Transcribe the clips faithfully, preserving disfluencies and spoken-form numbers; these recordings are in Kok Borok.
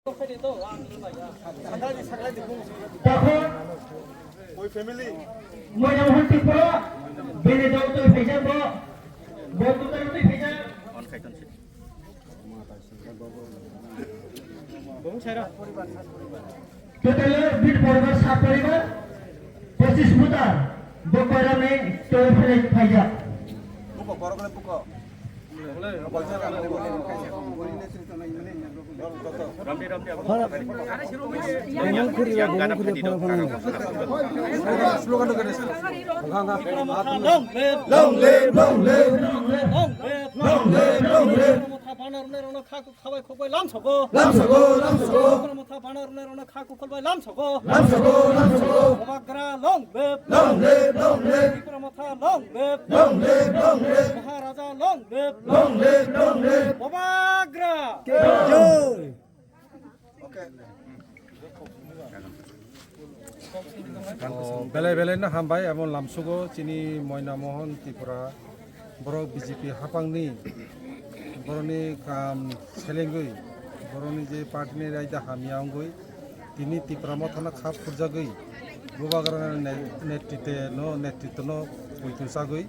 Tokho Moina Mohan Tripura, bini dol twi phaijak bo, bo kwtal twi phaijak. Total bid poribar sat poribar, pochis voter, bo koirokni twi phai-, phaijak. Long live, long live, long live, long live, long live. Tipra Motha bana rwnai rwna kha khabai khokbai lamsogo. Lamsogo, lamsogo. Tipra Motha bana rwnai rwna kha kukhol bai lamsogo. Lamsogo, lamsogo. Bubagra long live. Long live, long live. Tipra Motha long live. Long live, long live. Maharaja long live. Long live, long live. Bubagra. Jai. O, belai belai no hambai, abo lamsugo chini Moina Mohan Tripura, borok B J P hapangni, borokni kam selengwi, borokni je party ni raida hamya wngwi, tini Tipra Mothano kha phurjagwi, Bubagrani ne-, netritwe no, netritwno poito chagwi,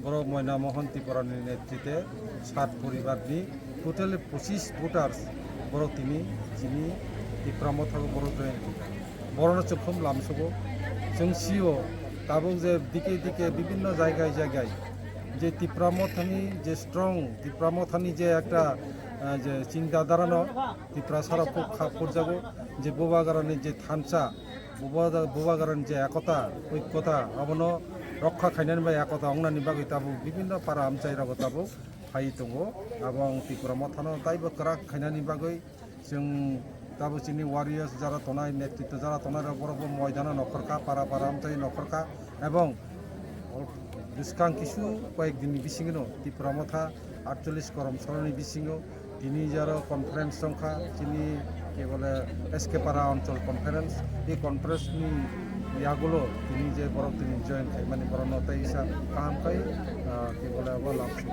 borok Moina Mohan Tripurani netritwe sat poribarni totally pochis voters borok tini chini Tipra Motha borok join khaikha. Borokno chwng khum lamsogo. Chwng sio tabuk je dike dike bibinno jaigai jaigai je Tipra Mothani je strong, Tipra Mothani je ekta, ah, je chinta dharano Tiprasarok khub kha phurjago je Bubagrani je thansa, Buba-, Bubagrani je ekota, oikota, abono rokha khainani bai ekota wngnani bagwi tabuk bibinno para amchai rogo tabuk phai tongo. Abo ang Tipra Mothano taibo kwrak khainani bagwi chwng tabuk chini warriors jara tongnai, netritwo jara tongnai rok borokbo moidano nokhorkha, para para amchai nokhorkha, ebong bwskang kisu koyek dinni bisingino Tipra Motha atchollish korom soroni bisingo tini jaro conference tongkha, chini ke bole S K Para Anchal Conference. Ei conference ni yagulo tini je borok tini join khaimani borokno tei isa kaham khai, ah, ke bole abo lamsu.